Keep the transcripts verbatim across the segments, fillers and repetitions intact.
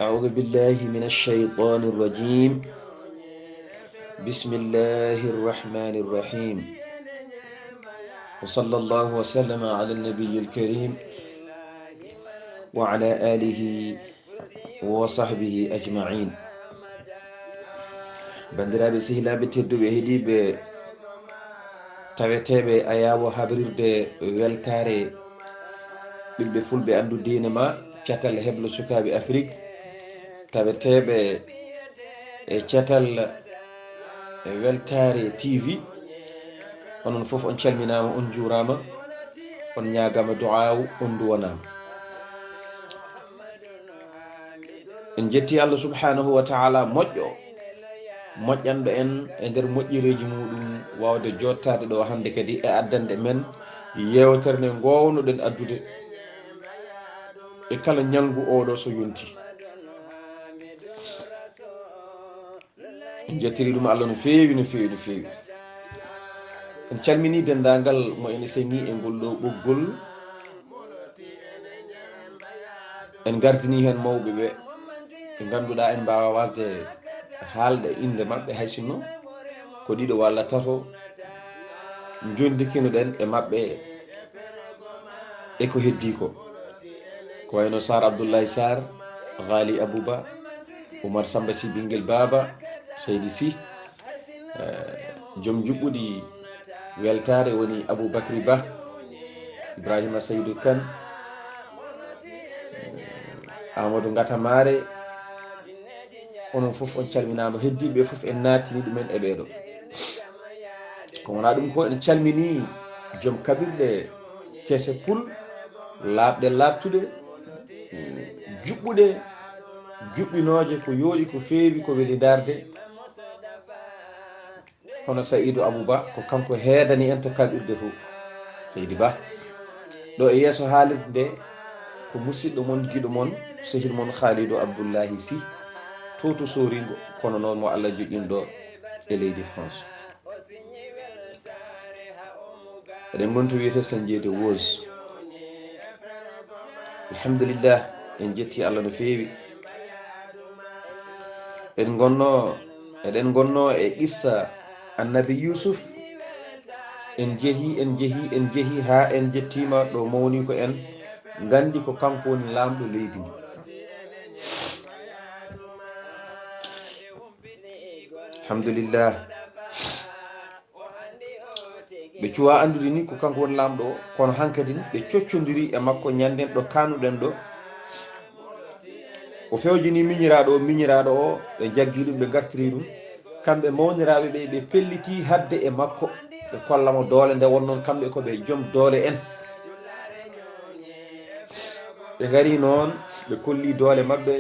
أعوذ بالله من الشيطان الرجيم. بسم الله الرحمن الرحيم. وصلى الله وسلم على النبي الكريم وعلى آله وصحبه أجمعين. Banndiraaɓe, sehilaaɓe tedduɓe, heɗiiɓe taweteeɓe ayaawo habrirde weltaare ɓiɓɓe fulɓe anndu diine ma, catal heblo sukaaɓe Afrik, taweteeɓe e catal weltaare T V, onon fof on calminaama, on njuuraama, on ñaagaama du'aawu, on nduwanaama. En njetti Allah subhanahu wa ta'ala moƴƴo, moƴƴanɗo en e nder moƴƴereeji muɗum, waawde jottaade ɗo hannde kadi e addande men yeewtere nde ngoownoɗen addude e kala ñalngu oɗo so yonti. En njettiri ɗum Allah no feewi, no feewi, no feewi. En calmini denndaangal mo ene senngi e ngol ɗo ɓoggol. En ngardini heen mawɓe ɓe, ɓe ngannduɗaa en mbaawa waasde haalde innde maɓɓe, hay sinno ko ɗiɗo walla tato njonndikinoɗen e maɓɓe e ko heddii ko. Ko wayno Sarr Abdoulaye Sarr, Ghali Abouba, Oumar Samba Sy Ɓinngel Baaba, Seydi Sy, eh, joom njuɓɓudi weltaare woni Aboubacry Ba, Ibrahima Saydou Kane, eh, Amadou Ngata Mare, onon fof on calminaama. Heddiiɓe fof en naatini ɗumen e ɓeeɗo. Ko wonaa ɗum ko en calmini joom kaɓirɗe kese pul, laaɓɗe laaɓtuɗe, juɓɓuɗe, juɓɓinooje ko yooɗi, ko feewi, ko weli ndaarde. Hono Saïdou Abou Ba, ko kanko heedani en to kaɓirde to. Seydi Ba, ɗo e yeeso haalirde nde, ko musidɗo mon, giɗo mon, sehil mon Khalidou Abdoulahi Sy, to to Soringo, kono noon mo Allah joƴƴini ɗo e leydi France. Eɗen ngoni to wiyetee Saint-Dié-des-Vosges. Alhamdulillah, en jetti Allah no feewi. En ngonno, eɗen ngonno e qissa Annabi Yusuf. En jehi, en jehi, en jehi haa en jettiima ɗo mawni ko en nganndi ko kanko woni laamɗo leydi ndi. Alhamdulillah. Ɓe cuwa anndude ni ko kanko woni laamɗo o, kono hankadi ɓe coccondiri e makko ñannden ɗo kanuɗen ɗo. O fewjini miñiraaɗo o, miñiraaɗo o, ɓe njaggi ɗum, ɓe ngartiri ɗum. Kamɓe mawniraaɓe ɓe, ɓe pelliti haɓde e makko, ɓe kolla mo doole nde won noon kamɓe ko ɓe joom doole en. Ɓe ngari noon, ɓe kolli doole maɓɓe,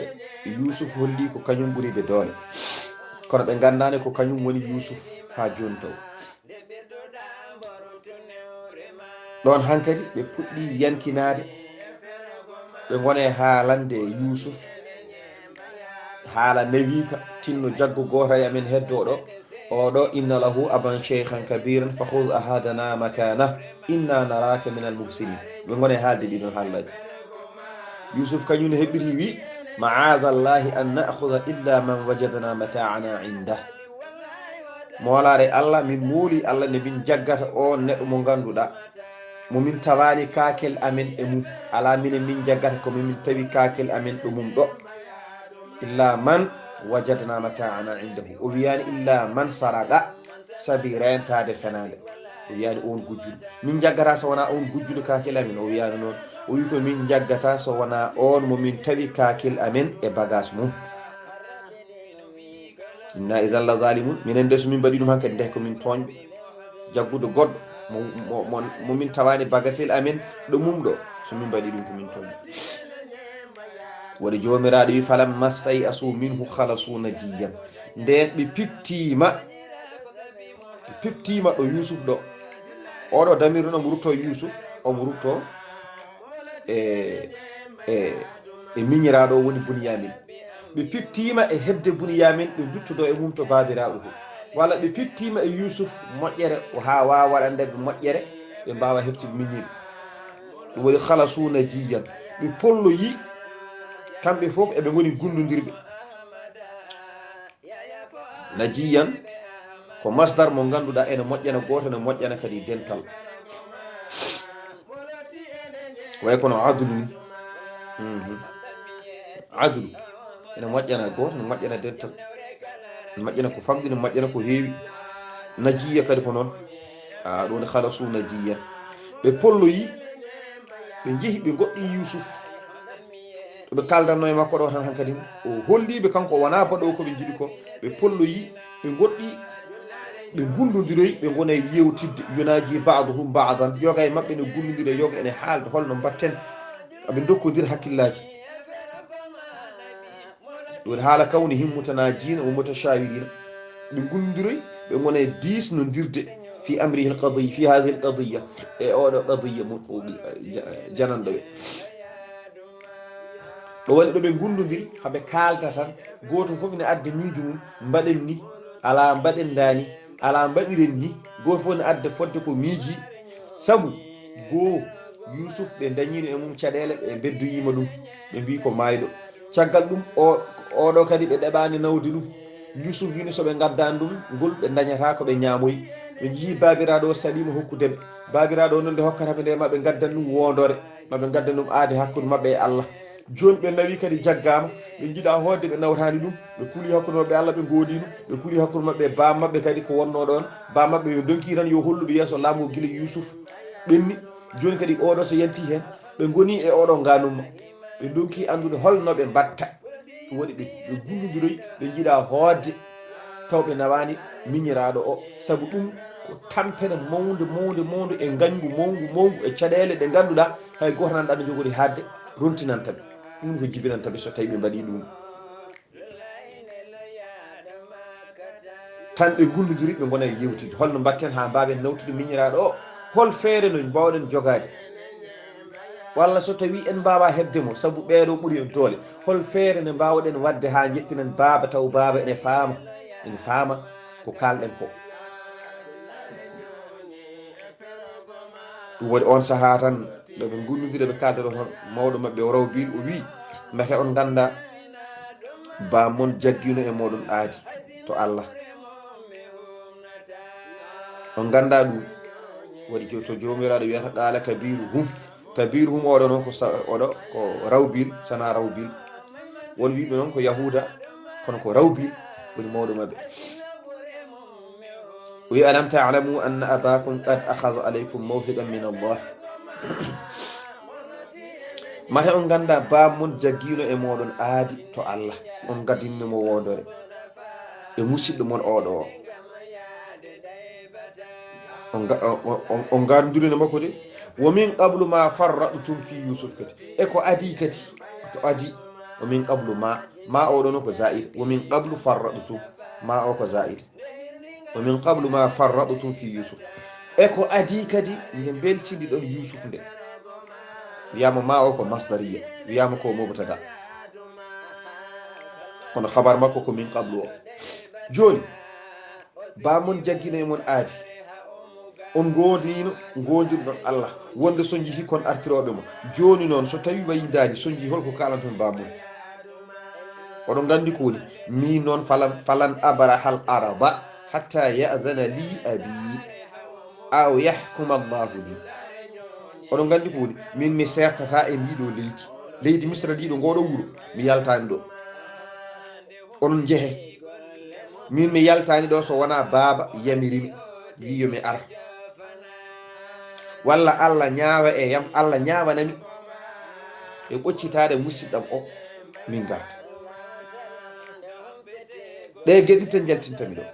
Yuusuf holli ko kañum ɓuri ɓe doole. Kono ɓe nganndaani ko kañum woni Yuusuf haa jooni taw. Ɗoon hankadi ɓe puɗɗi yankinaade, ɓe ngone haalande Yuusuf haala newiika, tinno jaggo gooto e amen heddoo ɗo, oɗo, inna lahu aban sheykhan kabiran fa khudh ahadana makana inna naraka min al muhsinin. Ɓe ngone haalde ɗiɗon haalaaji. Yuusuf kañum ne heɓɓiti wi, ma'adha Allahi an na'khudha illa man wajadna mata'ana indah. Moolaare Allah, min mooli Allah nde min jaggata oon neɗɗo mo ngannduɗaa, mo min tawaani kaakel amen e mum. Alaa minen min jaggata ko min tawi kaakel amen ɗo mum ɗo. Illa man wajadna mata'ana indahu. O wiyaani illa man saraqa, sabi reentaade fenaande. O wiyaani oon gujjuɗo. Min jaggata so wonaa oon gujjuɗo kaakel amen. O wiyaani noon. O wi ko min jaggata so wonaa oon mo min tawi kaakel amen e bagaas mum. Inna idan la zalimun. Minen de so min mbaɗi ɗum hankadi, ndeke ko min tooñɓe. Jaggude goɗɗo mo, mo, mo, mo min tawaani bagasel amen ɗo mum ɗo. So min mbaɗi ɗum ko min tooñɓe. Waɗi Joomiraaɗo wi, falamma stay'asu minhu khalasu najiyan. Ndeen ɓe piɓtiima, ɓe piɓtiima ɗo Yuusuf ɗo. Oɗo damir noon omo rutto Yusuf, omo rutto e, e, e miñiraaɗo o woni Bunyamin. Ɓe piptiima e heɓde Bunyamin, ɓe nduttodo e mum to baabiraaɓe fof. Walla ɓe piptiima e Yusuf moƴƴere, o haa waawa waɗande ɓe moƴƴere, ɓe mbaawa heɓtude miñiiɓe. Ɗum woni khalasu najiyan. Ɓe polloyi, kamɓe fof eɓe ngoni gundondirɓe. Najiyan ko masdar mo ngannduɗaa ene moƴƴana gooto, ene moƴƴana kadi dental. Ko wayi kono adlu ni. Mhm. Adlu. Ene moƴƴana gooto, ene moƴƴana dental. Ene moƴƴana ko famɗi, ene moƴƴana ko heewi. Najiya kadi ko noon. A, ɗum woni khalasu najiyan. Ɓe polloyi, ɓe njehi, ɓe ngoɗɗi Yusuf. Ɗo ɓe kaaldanno e makko ɗo tan hankadi, o holliiɓe kanko o wonaa baɗoowo ko ɓe njiɗi ko, ɓe polloyi, ɓe ngoɗɗi, ɓe ngundondiroyi, ɓe ngona e yeewtidde, yunaji ba'duhum ba'dan, yoga e maɓɓe ne gundondira, yoga ene haalda holno mbatten, aɓe ndokkondira hakkillaaji. Ɗum woni haala kawnihim mutanaajiina wa mutashaawiriina. Ɓe ngundondiroyi, ɓe ngona e diisnondirde fi amrihi al-qadiyya, fi haadhihi al-qadiyya, e oɗo qadiyya mo, o ɓi-, ja-, jananɗo ɓe. Ɗo waɗi ɗo ɓe ngundondiri, haa ɓe kaalda tan, gooto fof ne adda miijo mum, mbaɗen ni, alaa mbaɗen ndaa ni, alaa mbaɗiren ni, gooto fof ne adda fodde ko miiji. Sabu goo, Yusuf ɓe ndañiino e mum caɗeele, ɓe mbeddoyiima ɗum, ɓe mbii ko maayɗo. Caggal ɗum, o, oɗo kadi ɓe ɗeɓaani nawde ɗum. Yusuf wiino so ɓe ngaddaani ɗum ngol, ɓe ndañataa ko ɓe ñaamoyi. Ɓe njii baabiraaɗo o saliima hokkude ɓe. Baabiraaɗo o noon nde hokkata ɓe nde, ma ɓe ngaddan ɗum woondoore, ma ɓe ngaddan ɗum aade hakkunde maɓɓe e Allah. Jooni ɓe nawi kadi jaggaama, ɓe njiɗaa hoodde ɓe nawtaani ɗum, ɓe kuli hakkunde maɓɓe Allah, ɓe ngoodiino, ɓe kuli hakkunde maɓɓe e baam maɓɓe kadi ko wonnoo ɗoon. Baam maɓɓe yo donki tan yo hollu ɓe yeeso laamu o gila Yusuf ɓenni. Jooni kadi oɗo so yanti heen, ɓe ngoni e oɗo nganumma. Ɓe ndonki anndude holno ɓe mbatta. Ɗum waɗi ɓe, ɓe gundondiroyi, ɓe njiɗaa hoodde, taw ɓe nawaani miñiraaɗo o. Sabu ɗum ko tampere mawnde, mawnde, mawnde e ngañgu mawngu, mawngu e caɗeele ɗe ngannduɗaa hay gooto nanaɗaa no jogori haaɗde, rontinanta ɓe. Ɗum ko jibinanta ɓe so tawi ɓe mbaɗii ɗum. Tan ɓe ngundondiri, ɓe ngona e yeewtidde. Holno mbatten haa mbaawen nawtude miñiraaɗo o? Hol feere no mbaawɗen jogaade? Walla so tawii en mbaawaa heɓde mo, sabu ɓeeɗo ɓuri en doole, hol feere nde mbaawɗen waɗde haa njettinen baaba, taw baaba ene faama, ene faama ko kaalɗen ko? Ɗum waɗi oon sahaa tan, nde ɓe ngundondiri, ɓe kaalda ɗo toon, mawɗo maɓɓe o Rawbil, o wii, "Mbete on nganndaa baam mon jaggiino e mooɗon aadi to Allah? On nganndaa ɗum?" Waɗi jo-, to Joomiraaɗo wiyata, "Qaala kabiiruhum." Kabiiruhum oɗo noon ko sa-, oɗo ko Rawbil, sana Rawbil. Won wiiɓe noon ko Yahuuda, kono ko Rawbil woni mawɗo maɓɓe. O wi, "Alam ta'lamu anna abakum qad akhadha alaykum mawthiqan min Allah?" Mate on ngannda baam mon jaggiino e mooɗon aadi to Allah, on ngaddinno mo woondore e musidɗo mon oɗo o. On nga-, on, on, on, on ngarnduri no makko de. "Wa min qablu ma farrattum fi Yusuf" kadi. E ko adi kadi. Ko adi. "Wa min qablu ma." Ma oɗo noon ko zaa'ida. "Wa min qablu farrattum." Ma o ko zaa'ida. "Wa min qablu ma farrattum fi Yusuf." E ko adi kadi nde mbeltiniɗon Yusuf nde. Wiyaama ma o ko masdariya. Wiyaama ko mubtada. Kono khabar makko ko min qablu o. Jooni, baam mon jaggiino e mon aadi. On ngoondiino, ngoondirɗon Allah. Wonde so njihii kon artirooɓe mo. Jooni noon, so tawii wayindaani, so njihii holko kaalanton baam mon? Oɗon nganndi ko woni. Miin noon falan, falan abrahal arda hatta ya'zana li abi aw yahkuma Allahu li. Oɗon nganndi ko woni. Miin mi seertataa e ndii ɗoo leydi. Leydi Misra ndii ɗoo, ngoo ɗoo wuro. Mi yaltaani ɗoo. Onon njehe. Miin mi yaltaani ɗoo so wonaa baaba yamiri mi, wii yo mi ar. Walla Allah ñaawa e yam, Allah ñaawana mi e ɓoccitaade musiɗɗam o, min ngarta. Ɗee geɗe ɗiɗi tan njaltinta mi ɗoo.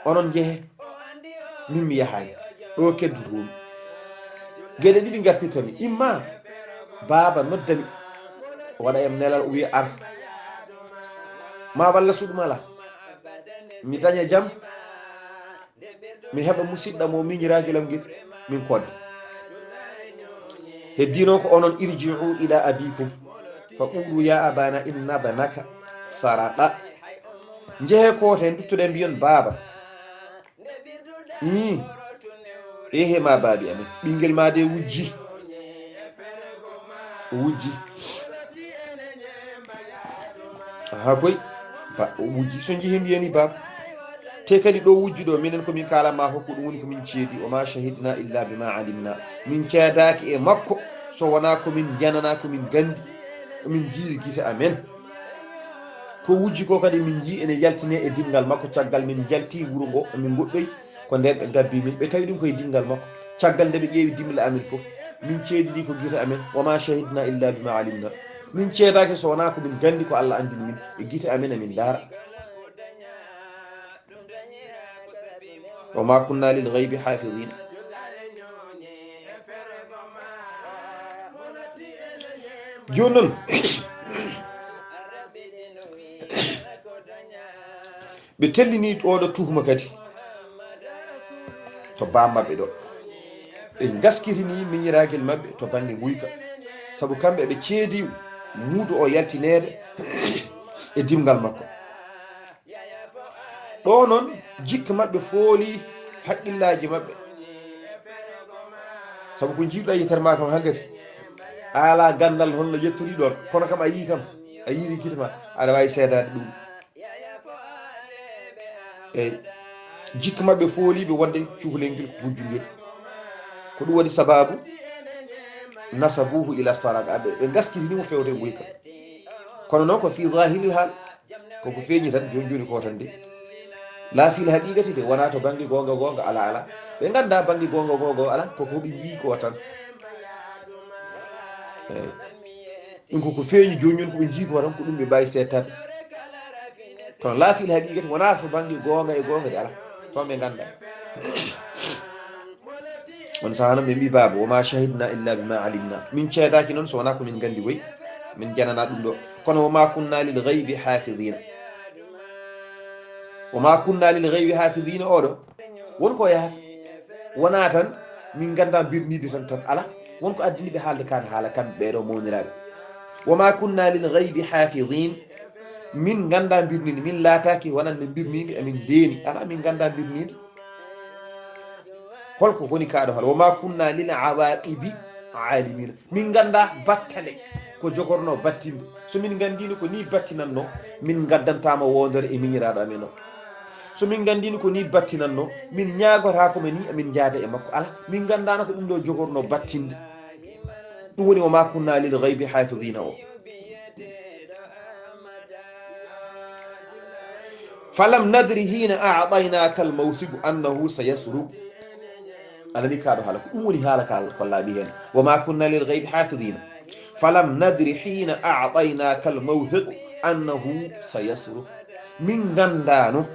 Onon njehe. Min mi yahaani. Ɗoo keddotoomi. Geɗe ɗiɗi ngartirta mi. Imma baaba nodda mi, o waɗa yam nelal, o wiya ar. Ma walla so ɗum alaa, mi daña jam, mi heɓa musiɗɗam o miñiraaki lam ngel. min kodde. Heddii noon ko onon, irji'u ila abikum fa qulu ya abana inna banaka saraqa. Njehee kooten, nduttoɗen mbiyon baaba. Ii. Ehe ma baabi amen. Ɓinngel ma de wujji. Wujji. Aha koy. Ba o wujji. So njihi mbiyani baaba. Te kadi ɗo wujji ɗo, minen ko min kaalan ma fof ko ɗum woni ko min ceedi. Wa ma shahidna illa bima alimna. Min ceedaaki e makko so wonaa ko min njananaa, ko min nganndi, ko min njii gite amen. Ko wujji ko kadi min njii ene yaltine e dimngal makko, caggal min njalti wuro ngo, min ngoɗɗoyi, ko nden ɓe ngabbi min, ɓe tawi ɗum koye dimngal makko. Caggal nde ɓe ƴeewi dimle amen fof, min ceedidi ko gite amen, wa ma shahidna illa bima alimna. Min ceedaaki so wonaa ko min nganndi, ko Allah anndini min, e gite amen emin ndaara. Wa ma kunna lil ghaybi hafidin. Jooni noon, ɓe tellini oɗo tuhuma kadi to baa maɓɓe ɗo. Ɓe ngaskitini miñiraagel maɓɓe to bannge nguyka. Sabu kamɓe ɓe ceedi muudo o yaltineede e dimngal makko. Ɗo noon, jikke maɓɓe fooli haqqillaaji maɓɓe. Sabu ko njiiɗa yitere ma kam hankadi. A alaa ganndal honno yettori ɗoon. Kono kam a yii kam. A yiiri gite ma. Aɗa waawi seedaade ɗum. Eyi. Jikke maɓɓe fooliiɓe wonde cukalel ngel ko wujjungel. Ko ɗum waɗi sababu nasabuhu ila saraka. Ɓe, ɓe ngaskitini mo fewde e nguyka. Kono noon ko fi zahiril hal. Koko feeñi tan, jooni jooni ko tan de. La fil haqiqati de, wonaa to bannge goonga goonga, ala, ala. Ɓe nganndaa bannge goonga goonga, ala, koko ɓe njii ko tan. Eyi. Ɗum koko feeñi, jooni jooni ko ɓe njii ko tan, ko ɗum ɓe mbaawi seettaade. Kono la fil haqiqati, wonaa to bannge goonga e goonga de, ala. Toon ɓe nganndaa. On sahaa noon ɓe mbii, "Baaba, wa ma shahidna illa bima alimna." Min ceedaaki noon so wonaa ko min nganndi koy. Min njananaa ɗum ɗo. Kono, "Wa ma kunna lil ghaybi hafidina." "Wa ma kunna lil ghaybi hafidina" oɗo, won ko yahata. Wonaa tan min nganndaa mbirniide tan, tan. Ala. Won ko addini ɓe haalde kaan haala kamɓe ɓeeɗo mawniraaɓe. "Wa ma kunna lil ghaybi hafidin." Min nganndaa mbirniide, min laataaki wonande mbirniide, emin ndeeni. Ala, min nganndaa mbirniide. Holko woni kaaɗo haala? "Wa ma kunna lil awaqibi alimina." Min nganndaa battane ko jogorno battinde. So min nganndiino ko ni battinanno, min ngaddantaama wondere e miñiraaɗo amen o. So min nganndiino ko ni battinanno, min ñaagotaako ma ni amin njaada e makko. Ala, min nganndaano ko ɗum ɗo jogorno battinde. Ɗum woni "Wa ma kunna lil ghaybi hafidina" o. "Falam nadri hina a'taynaka al mawthiqu annahu sayasruq." Alani kaaɗo haala ko ɗum woni haala ka Allah kollaaɓe heen. "Wa ma kunna lil ghaybi hafidina. Falam nadri hina a'taynaka al mawthiqu annahu sayasruq." Min nganndaano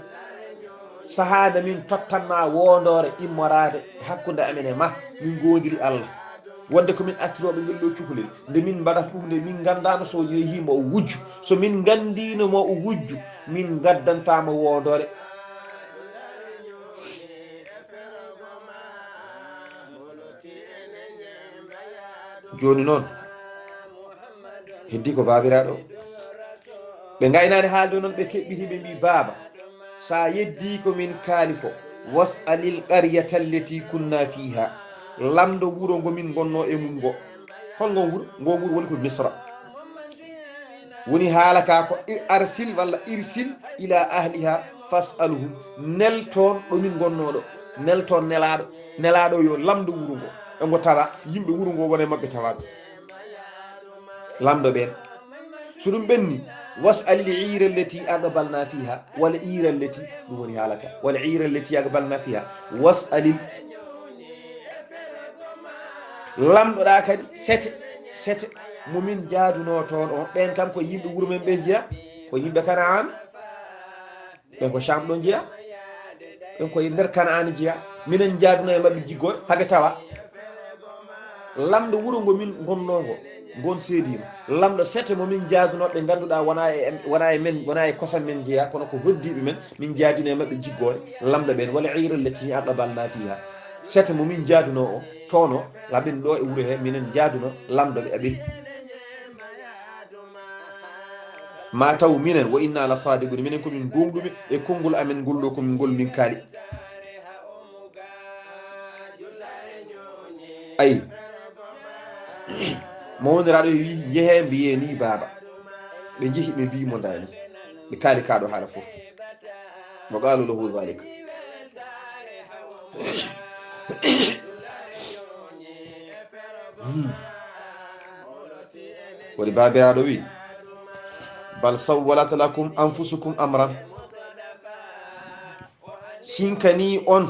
sahaa nde min tottanma wondoore immoraade hakkunde amen e ma, min ngoondiri Allah. Wonde ko min artirooɓe ngel ɗo cukalel. Nde min mbaɗata ɗum nde, min nganndaano so yehii mo o wujju. So min nganndiino mo o wujju, min ngaddantaama wondoore. Jooni noon, heddii ko baabiraaɗo. Ɓe ngaynaani haalde noon, ɓe keɓɓiti, ɓe mbii, "Baaba, so a yeddii ko min kaali ko, was'alil qaryata allati kunna fiha." Lamndo wuro ngo min ngonnoo e mum ngo. Hol ngo wuro? Ngo wuro woni ko Misra. Woni haala ka ko i-, arsil walla irsil ila ahliha fas'aluhum. Nel toon ɗo min ngonnoo ɗo. Nel toon nelaaɗo. Nelaaɗo yo lamndo wuro ngo. E ngo tawa, yimɓe wuro ngo wona e maɓɓe tawaaɓe. Lamndo ɓeen. So ɗum ɓenni, was'alil iira allati aqbalna fiha, wal iira allati, ɗum woni haala ka. Wal iira allati aqbalna fiha, was'alil. Lamndoɗaa kadi sete, sete, mo min njaadunoo toon on. Ɓeen kam ko yimɓe wuro men ɓe njiya, ko yimɓe Kanaan. Ɓen ko Caam ɗo njiya. Ɓen ko e nder Kanaan njiya. Minen njaaduna e maɓɓe jiggoore, haɓe tawa. Lamndo wuro ngo min ngonnoo ngo, ngon seediima. Lamndo sete mo min njaadunoo, ɓe ngannduɗaa wonaa e, wonaa e men, wonaa e kosam men njeyaa, kono ko hoddiiɓe men, min njaaduna e maɓɓe jiggoore. Lamndo ɓeen, wal iira allati aqbalna fiha. Sete mo min njaadunoo o, toono laɓen ɗo e wuro he, minen njaaduno lamɗo ɓe aɓen. Ma taw minen, wa inna la sadiqun, minen ko min gooŋɗuɓe e konngol amen ngol ɗo, ko min ngol min kaali. Ayi. Mawniraaɗo wi, "Njehee mbiyee ni baaba." Ɓe njehi ɓe mbiyi mo ndaani. Ɓe kaali kaa ɗo haala fof. Wa qaalu lahu dhalika. Hmm. Woni baabiraaɗo wi, "Bal sawwalat lakum anfusukum amran." Cinkani on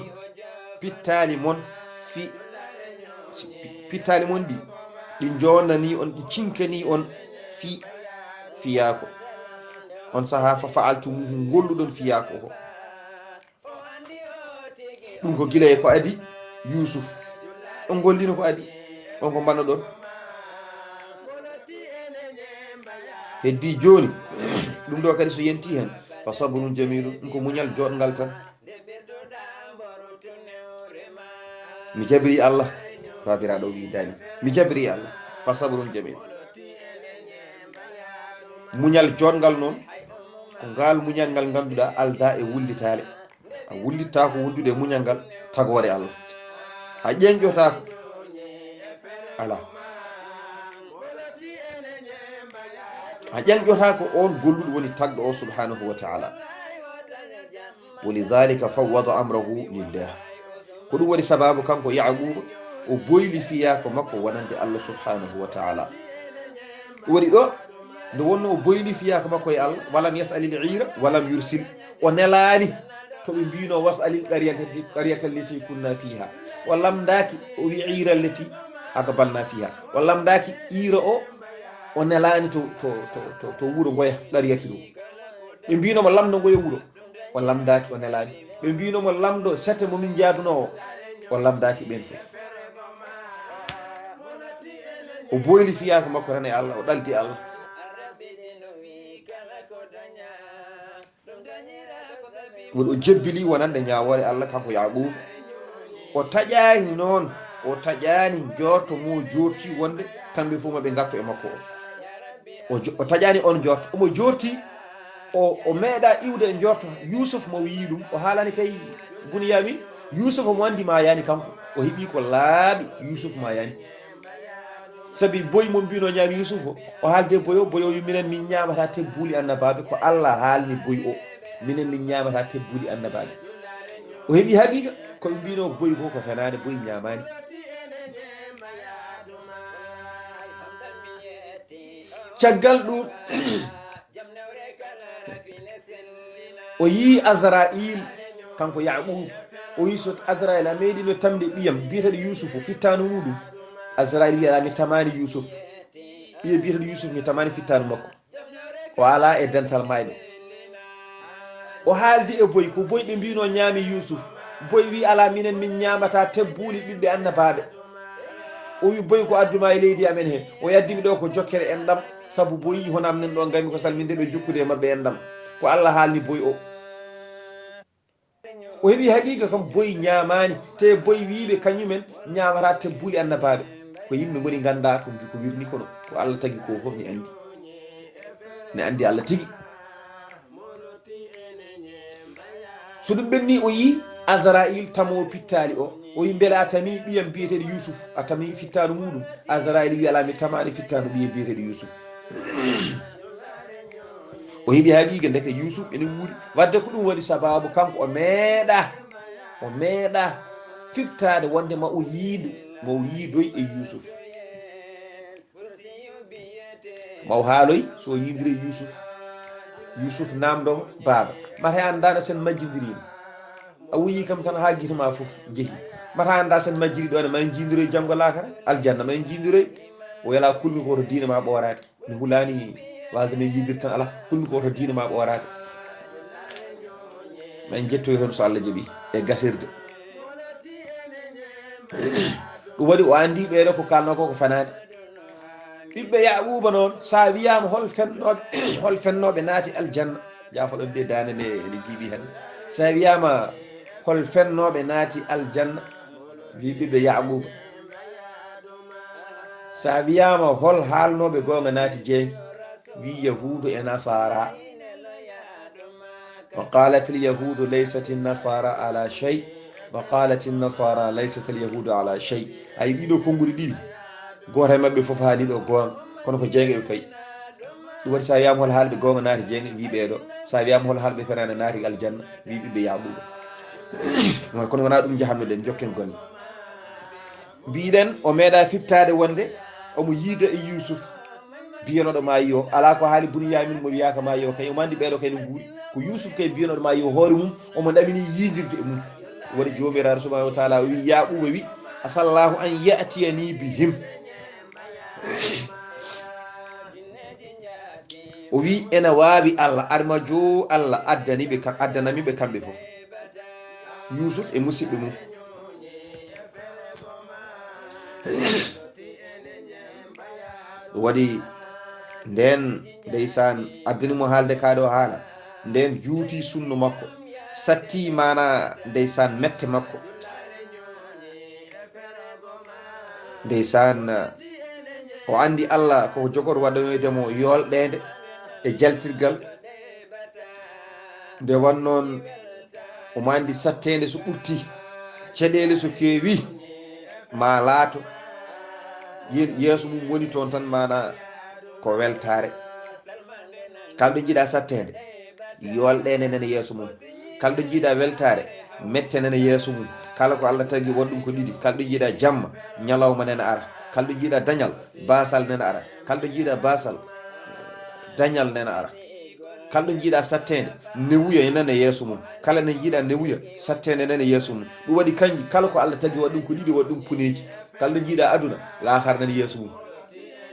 pittaali mon fi, pi-, pittaali mon ɗi, ɗi jonnani on, ɗi cinkani on fi, fiyaako. On sahaa fa fa'altumuhu, ngolluɗon fiyaako ko. Ɗum ko gila e ko adi Yuusuf. On ngollino ko adi. On ko mbannoɗon. Heddi jooni, ɗum ɗo kadi so yenti hen, fa sabrun jamilun, ɗum ko muñal joɗngal tan. Mi jabiri Allah, baabiraaɗo wi ndaani. Mi jabiri Allah, fa sabrun jamil. Muñal joɗngal noon, ko ngal muñal ngal ngannduɗaa aldaa e wullitaale. A wullittaako wondude e muñal ngal tagoore Allah. A ƴeñƴotaako. Alaa. A ƴeñƴotaako on golluɗo woni tagɗo o subhanahu wa ta'ala. Wa lidhalika fawwada amrahu lillah. Ko ɗum waɗi sababu kanko Yaquba, o boyli fiyaako makko wonande Allah subhanahu wa ta'ala. Ɗum waɗi ɗo, nde wonno o boyli fiyaako makko e Allah, walam yas'alil ira, walam yursil. O nelaani to ɓe mbino, "Was'alil qaryata, qaryata allati kunna fiha." O lamndaaki, o wi, "Ira allati aqbalna fiha." O lamndaaki ira o, o nelaani to, to, to, to, to wuro ngoya, qaryatu ɗo. Ɓe mbino mo, "Lamndo ngoya wuro." O lamndaaki, o nelaani. Ɓe mbino mo, "Lamndo sete mo min njaadunoo o." O lamndaaki ɓeen fof. O boyli fiyaako makko tan e Allah, o ɗaldi Allah. Woni o jebbili wonande ñaawoore Allah kanko Yaquba. O taƴaani noon, o taƴaani njoorto mo joorti wonde kamɓe fof ma ɓe ngartu e makko o. O jo-, o taƴaani on njoorto. Omo joorti, o, o meeɗa iwde e njoorto Yuusuf mo wiyi ɗum. O haalani kay Bunyamin, Yuusuf mo anndi maayaani kanko. O heɓi ko laaɓi, Yuusuf maayaani. Sabi boy mo mbino ñaami Yuusuf o, o haalde boy o, boy o wi, "Minen min ñaamata tebbuuli annabaaɓe, ko Allah haalni boy o. Minen min ñaamata tebbuuli annabaaɓe." O heɓi haqiiqa, ko ɓe mbino boy ko, ko fenaande, boy ñaamaani. Caggal ɗum, o yii Azrail, kanko Yaquba. O yii so Azrail a meeɗino tamde ɓiyam biyeteeɗo Yuusuf, fittaandu muɗum. Azrail wiyi, "Alaa, mi tamaani Yuusuf." Ɓiye biyeteeɗo Yuusuf, mi tamaani fittaandu makko. O alaa e dental mayɓe. O haaldi e boy, ko boy ɓe mbino ñaami Yuusuf. Boy wi, "Alaa, minen min ñaamata tebbuuli ɓiɓɓe annabaaɓe." O wi, "Boy ko adduma e leydi amen he. O yaddimi ɗo ko jokkere enɗam, sabu boy hono am nen ɗo ngami ko salminde ɓe jokkude e maɓɓe enɗam." Ko Allah haalni boy o. O heɓi haqiiqa kam, boy ñaamaani, te boy wiiɓe kañumen ñaamata tebbuuli annabaaɓe. Ko yimɓe ngoni ngannda ko mbi-, ko wirni kono, ko Allah tagi ko fof ne anndi. Ne anndi Allah tigi. So ɗum ɓenni, o yii Azrail tamoowo pittaali o. O yii, "Mbele a tamii ɓiyam biyeteeɗo Yuusuf? A tamii fittaandu muɗum?" Azrail wi, "Alaa, mi tamaani fittaandu ɓiye biyeteeɗo Yuusuf." O heɓi haqiiqa, ndeke Yuusuf ene wuuri. Wadde ko ɗum waɗi sababu kanko o meeɗa, o meeɗa fiɓtaade wonde ma o yiidu, ma o yiidoy e Yuusuf. Ma o haaloy so o yiidiri e Yuusuf. Yuusuf namndo mo, "Baaba, mata a anndaano sen majjindirino. A wuyi kam tan haa gite ma fof jehi. Mata a annda sen majjiri ɗo ne, ma en jiidiroy janngo laakara, aljanna, ma en jiidiroy." O yala kulmi ko to diine ma ɓooraade. Mi hulaani waasa men yiidirde tan, alaa, kulmi ko to diine ma ɓooraade. Ma en njettoy toon so Allah jaɓi e gasirde. Ɗum waɗi o anndi ɓeeɗo ko kalno ko, ko fanaade. Ɓiɓɓe Yaquuba noon, so a wiyaama hol fennooɓe, hol fennooɓe naati aljanna, jaafoɗon de daande nde ene jiiɓi hannde. So a wiyaama hol fennooɓe naati aljanna, Wi ɓiɓɓe Yaquba, so a wiyaama hol haalnooɓe goonga naati jeynge, wi Yahuudu e Nasaara. Wa qalatil yahuudu laysati Nasaara ala shay, wa qalatin Nasaara laysatil yahuudu ala shay. Ayi, ɗiɗo konnguɗi ɗiɗi, gooto e maɓɓe fof haali ɗo goonga, kono ko jeynge ɓe payi. Ɗum waɗi, so a wiyaama hol haalɓe goonga naati jeynge, wi ɓeeɗo. So a wiyaama hol haalɓe fenaande naati aljanna, wi ɓiɓɓe Yaquba. Kono wonaa ɗum njahatno-ɗen, njokken golle. Mbiɗen o meeɗa fiɓtaade wonde omo yiida e Yuusuf, biyanooɗo maayi o. Alaa ko haali Buniyaamin mo wiyaaka maayi o kay, omo anndi ɓeeɗo kay no nguuri. Ko Yuusuf kay biyanooɗo maayi o hoore mum, omo ɗamini yiidirde e mum. Waɗi Joomiraaɗo subhaanahu wa taala o wi Yaquba wi, "Asallaahu an ya'tiyani bihim." O wi, "Ena waawi Allah, armajo Allah addani ɓe kam, addanami ɓe kamɓe fof." Yuusuf e musidɓe mum. Waɗi ndeen, ndeysaan, addani mo haalde kaa ɗo haala. Ndeen juuti sunnu makko, satti maana, ndeysaan, mette makko. Ndeysaan, o anndi Allah ko jogoto waɗanoyde mo yolɗeende e jaltirgal. Nde wannoon, omo anndi satteende so ɓurti, caɗeele so keewi, ma laato, ye-, yeeso mum woni toon tan, maana ko weltaare. Kala ɗo njiɗa satteende, yolɗeende nana yeeso mum. Kala ɗo njiɗa weltaare, mette nana yeeso mum. Kala ko Allah tagi, waɗ ɗum ko ɗiɗi. Kala ɗo njiɗa jamma, ñalawma nana ara. Kala ɗo njiɗa dañal, baasal nana ara. Kala ɗo njiɗa baasal, dañal nana ara. Kala ɗo njiɗa satteende, newuya nana yeeso mum. Kala nde njiɗa newuya, satteende nana yeeso mum. Ɗum waɗi kanji, kala ko Allah tagi, waɗ ɗum ko ɗiɗi, waɗ ɗum puneeji. Kala ɗo njiɗa aduna, laakhara nana yeeso mum.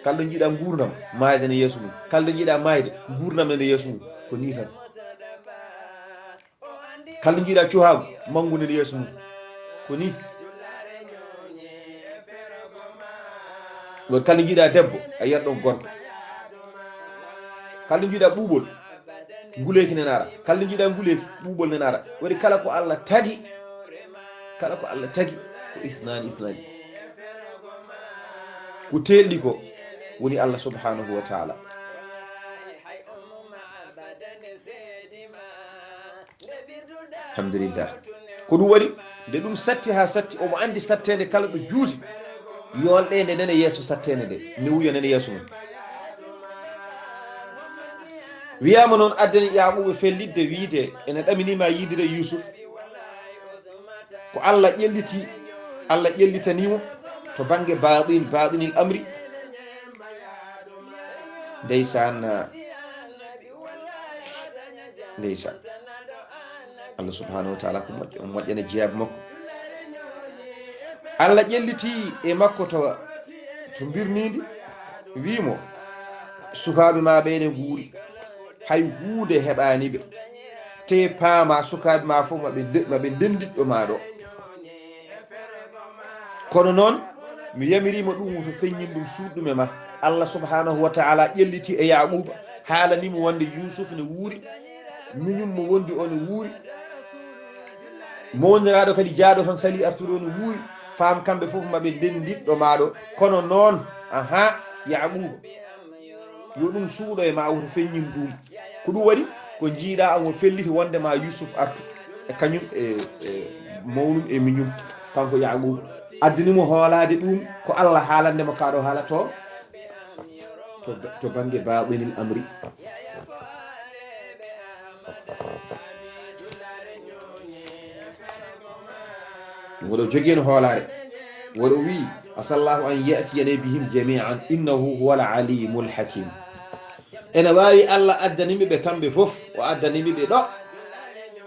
Kala ɗo njiɗa nguurndam, maayde nana yeeso mum. Kala ɗo njiɗa maayde, nguurndam nana yeeso mum. Ko nii tan. Kala njiɗa cuhaagu, manngu nani yeeso mum. Ko nii. Ɗo kala njiɗa debbo, a yiyat ɗon gorko. Kala njiɗa ɓuuɓol, nguleeki nana ara. Kala njiɗa nguleeki, ɓuuɓol nana ara. Waɗi kala ko Allah tagi, kala ko Allah tagi, ko isnaani, isnaani. Ko teelɗi ko woni Allah subhanahu wa taala. Alhamdulillah. Ko ɗum waɗi, nde ɗum satti haa satti, omo anndi satteende kala ɗo juuti, yolɗeende nene yeeso satteende nde, newuya nene yeeso mum. Wiyaama noon addani Yaaquuba fellitde wiyde ene ɗaminii ma yiidire Yuusuf. Ko Allah ƴelliti, Allah ƴellitanii mo to bannge baaɗin, baaɗinil amri. Ndeysaan, ndeysaan. Allah subhanahu wa taala ko moƴƴo, o moƴƴana jeyaaɓe makko. Allah ƴelliti e makko to, to mbirniindi, wii mo, "Sukaaɓe ma ɓee ne nguuri, hay huunde heɓaani ɓe. Te paama sukaaɓe ma fof maɓe nde-, maɓe ndenditɗo ma ɗo." Kono noon, mi yamiriima ɗum, woto feññin ɗum suuɗɗum e ma. Allah subhanahu wa taala ƴelliti e Yaaquuba, haalani mo wonde Yuusuf ne wuuri, miñum mo wondi o ne wuuri. Mawniraaɗo kadi jaaɗo toon sali artude o ne wuuri. Faam kamɓe fof maɓe ndenditɗo ma ɗo. Kono noon, aha, Yaaquuba, yo ɗum suuɗo e ma, woto feññin ɗum. Ko ɗum waɗi, ko njiiɗa omo felliti wonde ma Yuusuf artu e kañum e, e mawnum e miñum, kanko Yaaquuba. Addani mo hoolaade ɗum ko Allah haalande mo kaa ɗo haala to, to, to bannge baaɗinil amri. Ɗum waɗo jogii en hoolaare. Waɗo wii, "Asallahu an ya'tiyani bihim jami'an, innahu huwal alimul hakim." Ene waawi Allah addani mi ɓe kamɓe fof, o addani mi ɓe ɗo.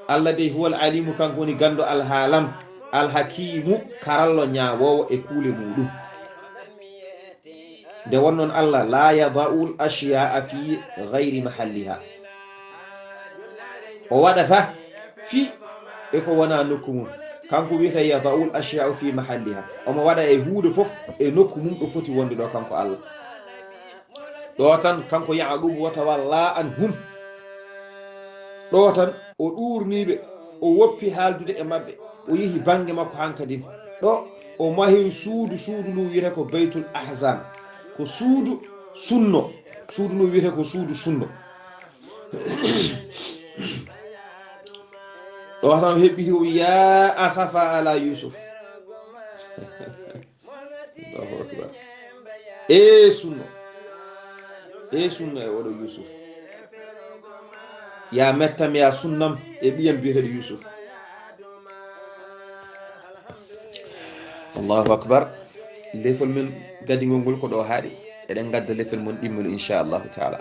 Allah dey huwal alimu, kanko woni ganndo alhaalam, alhakimu, karallo ñaawoowo e kuule muuɗum. Nde wonnoon Allah, la yada'ul ashya'a fi ghayri mahalliha. O waɗata fi e ko wona nokku mum. Kanko wiyata yada'ul ashya'a fi mahalliha. Omo waɗa e huunde fof e nokku mum ɗo foti wonde ɗo kanko Allah. Ɗo tan kanko Yaaquuba wata walla an hum. Ɗo tan o ɗuurnii ɓe, o woppi haaldude e maɓɓe, o yehi bannge makko hankadin. Ɗo O mahi suudu, suudu ndu wiyetee ko Beytul Ahzan. Ko suudu sunno. Suudu ndu wiyetee ko suudu sunno. Ɗo tan o heɓɓi o wi, "Ya asafa ala Yusuf." Allahu akbar. E sunno. E sunno e oɗo Yusuf. Ya mettam, ya sunnam e ɓiyam biyeteeɗo Yusuf. Allahu akbar. Lefol men gadingol ngol ko ɗo haaɗi. Eɗen gadda lefol mon ɗimmol, inchallahu taala.